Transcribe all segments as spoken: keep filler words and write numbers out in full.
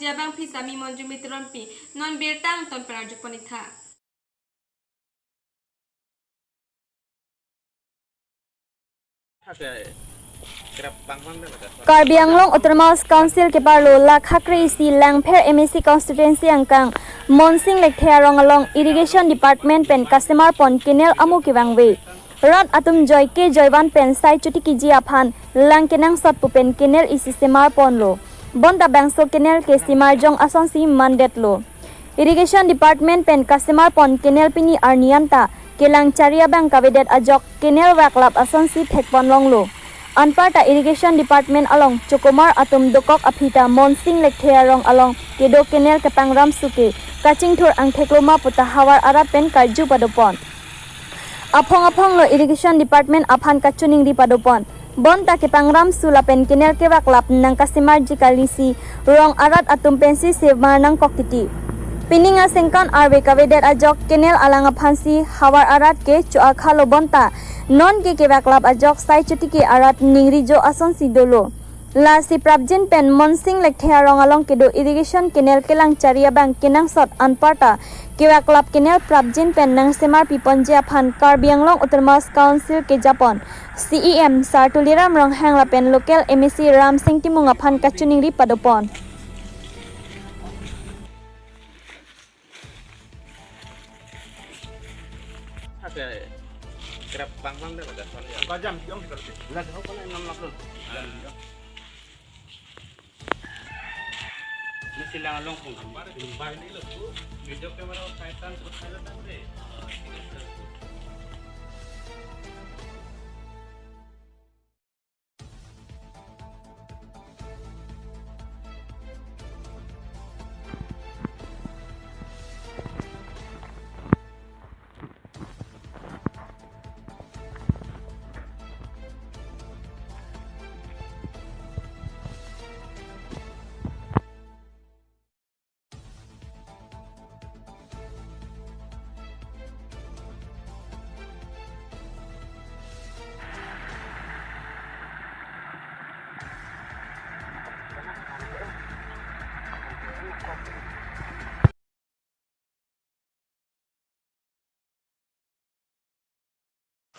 Abang phi sami Monjumi Teronpi, non birta angton pen arjupon-ik tha. Karbi Anglong Autonomous Council keparlo lakh hakre isi Langpher M A C constituency angkang Monsing Lekthe arong along Irrigation Department pen kasemar pon canal amu kevangve. Rat atum joike joivan pen sai chotiki ji aphan lang kenangsot pu pen canal isi semar ponlo. Bonta bangso canal ke semar jong asonsi mandetlo. Irrigation Department pen kasemar pon canal pini arni anta kelang chari abang kavedet ajok canal vaklap asonsi thekpon longlo. Anparta Irrigation Department along chokomar atum dokok aphi ta Monsing Lekthe arong along kedo canal kepangram suke kachingthur angthek loma puta havar arat pen karju padopon. Aphong aphong lo Irrigation Department aphan kachiningri padopon. Bonta kepangram su lapen canal kevaklap nangkasemar ji kalisi rong arat atum pensi semar nangkok titi. Pining asengkan arve kavedet ajok canal alang aphansi havar arat ke cho-akha lo bonta non ke kevaklap ajok sai chotiki arat ningri jo asonsi dolo. Lasi prapjin pen Monsing Lekthe arong along kedo irrigation canal kelang chari abang kenangsot anparta kevaklap canal prapjin pen nangsemar piponji aphan Karbi Anglong Autonomous Council kejapon C E M Sar Tuliram Ronghang lapen local M A C Ramsing Timung aphan kachiningri padopon. Oke. Kerap bang bang deh, Pak. Bajam, jom kita. Lah, jauh kan enam lakh tu. Ini silang along pun. Video kamera kaitan terus kaitan deh.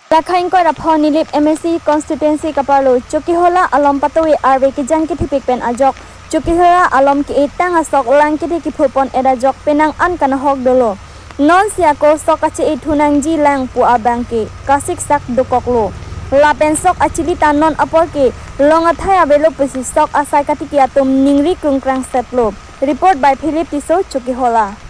Lakha ingkoi ra pho Nilip M A C constituency keparlo Chokihola alom patovi arve kejang kethipik pen ajok Chokihola alom ke-etang asok lang kethe kephurpon-et ajok penang an kanahok dolo. Nonsi ako sok kache-e thu nangji lang pu abang ke kasiksak dokoklo. Lapen sok achili ta non apor ke long athai avelo pusi sok asai katiki atum ningri krungkrang setlo. Report by Philip Tisso, Chokihola.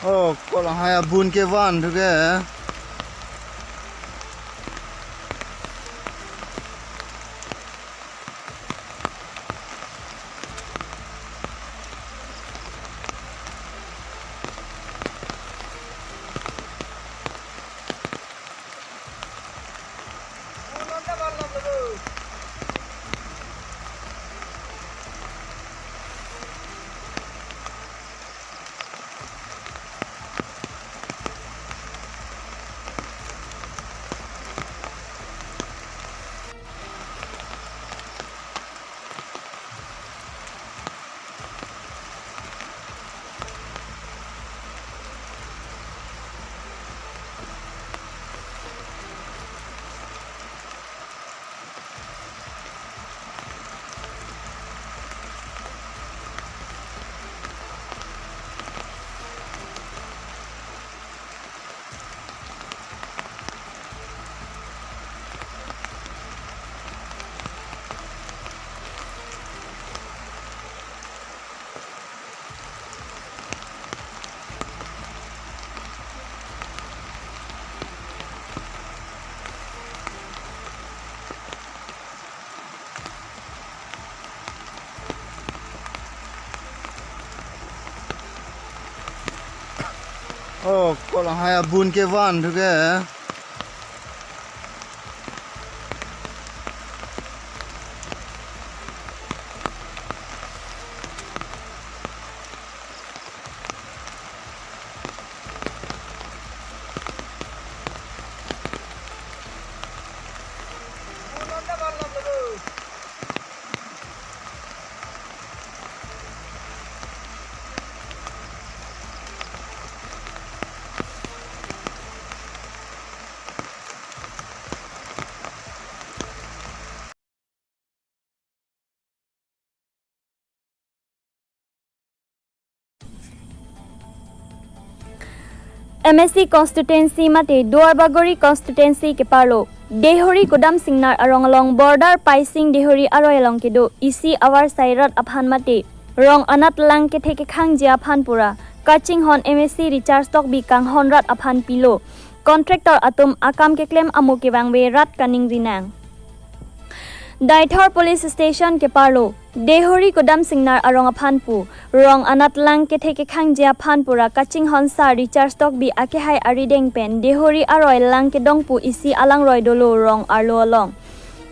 Oh, kolang hai abun kevan tu ke. Oh, kolang hai abun kevan thu ke. M A C constituency mate Duarbagori constituency keparlo Dehori Kudam Singnar arong along border Paising Dehori aroi along kedo isi avarsai rat aphan mate rong anat lang kethe kekhangji aphan pura kachinghon M A C Richard Tokbi kanghon rat aphan pilo. Contractor atum akam keklem amo kevangve rat kaningri nang. Deithor Police Station keparlo Dehori Kudam Singnar arong aphan pu rong anat lang kethe kekhangji aphan pura kachinghon Sir Richard Tokbi akehai arideng pen Dehori aroi lang kedong pu isi alangroi dolo rong arlo along.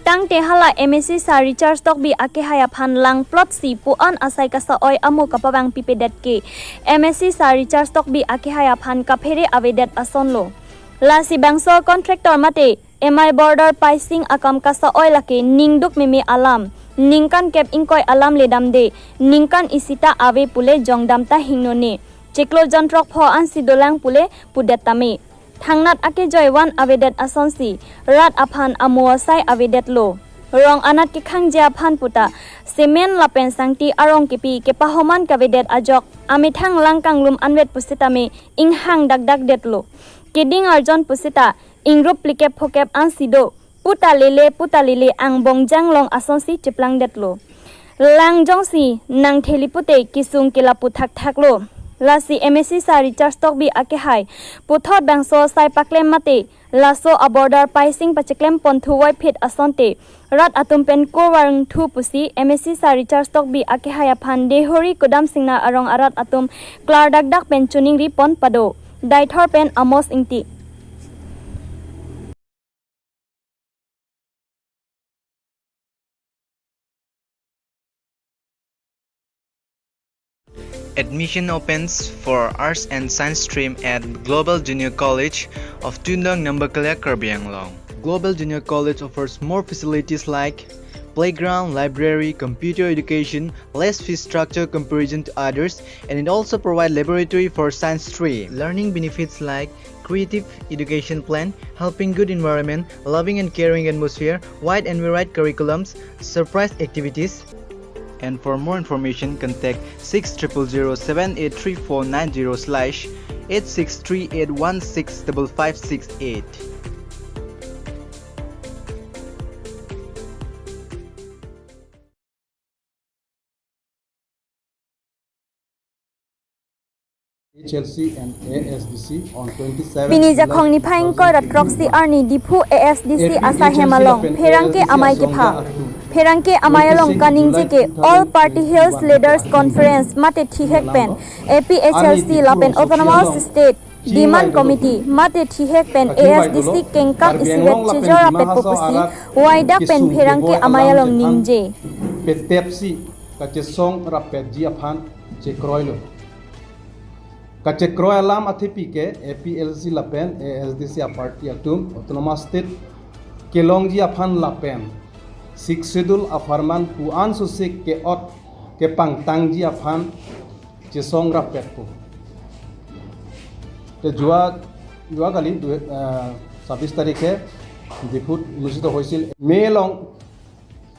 Tangte hala M A C Sir Richard Tokbi akehai aphan lang plot si pu-an asai kasa-oi amo kapavang pipedet ke M A C Sir Richard Tokbi akehai aphan kaphere avedet asonlo. Lasi bangso contractor mate M I border Paising akam kasa-oi lake ningduk meme alam, ningkan kep ingkoi alam ledamde, ningkan isita ave pule jongdam ta hingnone. Chiklo jontrok pho ansi dolang pule pudet tame. Thangnat akejoi van avedet asonsi rat aphan amo asai avedetlo. Rong anat kekhangji aphan puta cement lapen sangti arong kepi kepahoman kavedet ajok amethang lang kanglum anvet pusitame inghang dakdakdetlo. Keding arjon pusita ingrup plikep phokep ansi do. Puta lele, puta lele angbong janglong asonsi cheplangdetlo. Lang jongsi nangtheli pute kesung kelapu thakthaklo. Lasi M A C Sir Richard Tokbi akehai puthot bangso sai paklem mate laso aborder Paising pacheklem ponthu voiphit asonte rat atum pen kurvangthu pusi M A C Sir Richard Tokbi akehai aphan Dehori Kudam Singnar arong arat atum klardakdak pen choningri pon pado. Deithor pen Amos Ingti. Admission opens for Arts and Science stream at Global Junior College of Tunlong, Nambakalya, Karbi Anglong. Global Junior College offers more facilities like playground, library, computer education, less fee structure comparison to others, and it also provides laboratory for science stream. Learning benefits like creative education plan, helping good environment, loving and caring atmosphere, wide and varied curriculums, surprise activities. And for more information, contact six triple zero seven eight three four nine zero slash eight six three eight one six double five six eight. H L C and A S D C on twenty-seven Pini July Jakhong niphai ingkoi rat kroksi arni Diphu A S D C asahem along pherangke amei kepha. Pherangke amei along kaningje ke All Party Hills Leaders Conference mate thihek pen A P H L C lapen Autonomous State Demand Committee mate thihek pen A S D C kengkam isivet chijor apetpo pusi waidak pen pherangke amei along ningje. Petepsi kachesong rapetji aphan chekroilo. Kachekroi alam athepi ke A P L C lapen A S D C aparty atum Autonomous State kelongji aphan lapen Sixth Schedule apharman pu-an sosik ke-ot kepangtangji aphan chesong rapetpo. Te jua, jua kali du-, eh, sabis tarikhe Diphut অনুষ্ঠিত হৈছিল। মে' along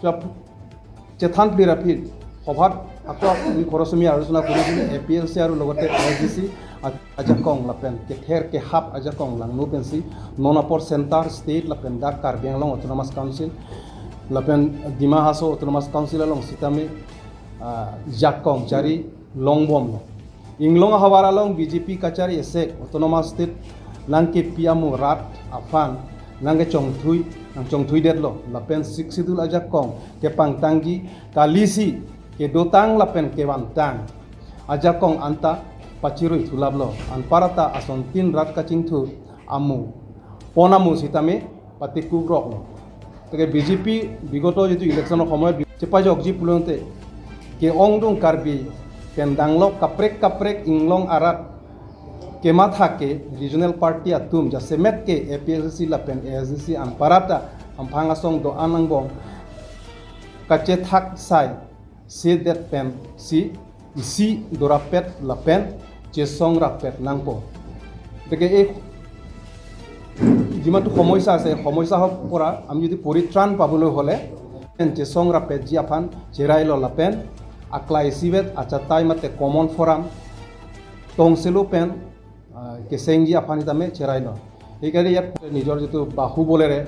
chop-, chethan plir aphi সভাত আকৌ আমি খৰচমীয়া আলোচনা কৰিছিলোঁ A P L চি আৰু লগতে এ S D C a-, ajakong lapen kether kehap ajakong langno pensi non apor center, state lapen dak Karbi Anglong Autonomous Council lapen Dima Hasao Autonomous Council along sitame, ah, jakong jari longbomlo. Inglong ahavar along B J P kachari esek Autonomous State nangkepi amo rat aphan nangkechongthui, nangchongthuidetlo lapen Sixth Schedule ajakong kepangtangji kalisi kedotang lapen kevantang ajakong anta pachirui thulaplo, anparta asontin rat kachingthu amu, pon amu sitame patikukroklo. Gotike B J P bigoto jitu election somoyot chepajokji pulote ke-ongdung Karbi pen danglok kaprek kaprek inglong arat kematha ke regional party atum jasemet ke A P H L C lapen A S D C anparta amphang asong do-an angbong kachethak sai sedet pensi isi dorapet lapen chesong rapet nangpo. Gotike এই যিমানটো সমস্যা আছে, সমস্যা হওক পৰা আমি যদি পৰিত্ৰাণ পাবলৈ হ'লে chesong rapetji aphan cherailo lapen aklai isivet achatai mate common forum tongselo pen, ah, kesengji aphan sitame cherailo. Hikari iyat nijor jitu bahu bolere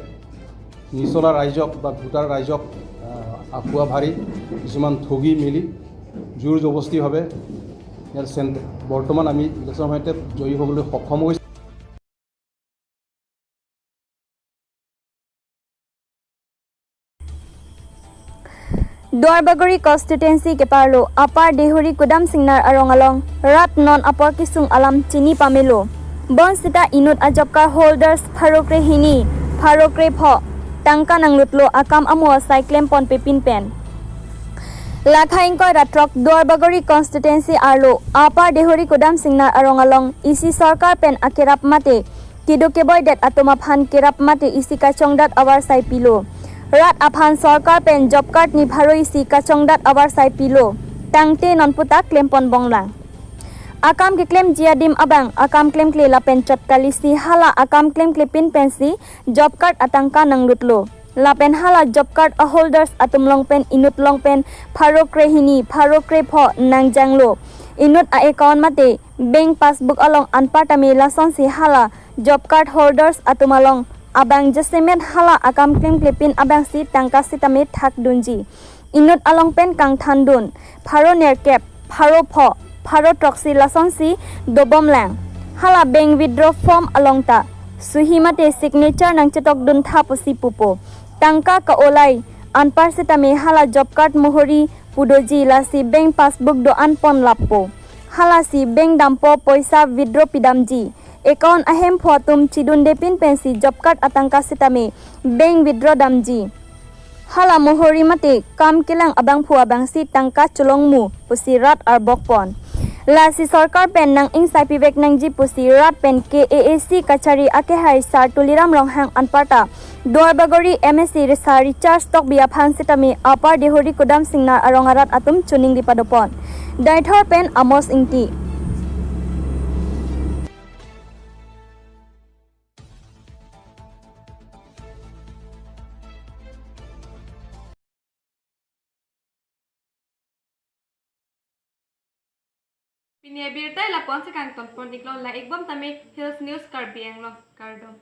Nisola raijok ba Bhutar raijok, ah, apua bhari, কিছুমান ঠগি মেলি জোৰ জবস্তি ভাৱে ইয়াৰ চেণ্ট-, বৰ্তমান আমি ইলেকশ্যন সময়তে জয়ী হ'বলৈ সক্ষম হৈছোঁ। Duarbagori constituency keparlo Upper Dehori Kudam Singnar arong along rat non apor kesung alam chini pamelo. Bonsita inut a job card holders pharo krehini, pharo krepho tangka nanglutlo akam amo asai klempon pepin pen. Lakha ingkoi ra throk Duarbagori constituency arlo Upper Dehori Kudam Singnar arong along isi sorkar pen akerap mate kedo keboidet atum aphan kerap mate isi kachongdat avarsai pilo. Rat aphan sorkar pen job card ni pharo isi kachongdat avarsai pilo. Tangte non puta klempon bonglang. Akam keklemji adim abang akam klemkle lapen chot kalisi hala akam klemkle pin pensi job card atangka nanglutlo. Lapen hala job card a holders atum long pen inut long pen pharo krehini, pharo krepho nangjanglo. Inut a account mate bank passbook along anparta me lasonsi hala job card holders atum along abang jasemet hala akam klemkle pin abangsi tangka sitame thakdunji. Inut along pen kangthandun, pharo nerkep, pharo pho, pharo throksi lasonsi dobomlang. Hala bank withdraw form along ta suhi mate signature nangchetokdun tha pusi pupo. Tangka ka-olai anpar sitame hala job card mohori pudoji lasi bank passbook do-an pon lappo. Halasi bank dampo poisa withdraw pidamji. Account ahemphu atum chidunde pin pensi job card atangka sitame bank withdraw damji. Hala mohori mate kam kelang abangphu abangsi tangka cholongmu pusi rat arbok pon. Lasi sorkar pen nang ingsai pivek nangji pusi rat pen K A A C kachari akehai Sar Tuliram Ronghang anparta Duarbagori M A C Sar Richard Tokbi aphan sitame Upper Dehori Kudam Singnar arong arat atum choningri padopon. Deithor pen Amos Ingti. Pini abirta lapu-ansi kangtonpon iklo, la-ikbom tame Hills News Karbi Anglong, kardom.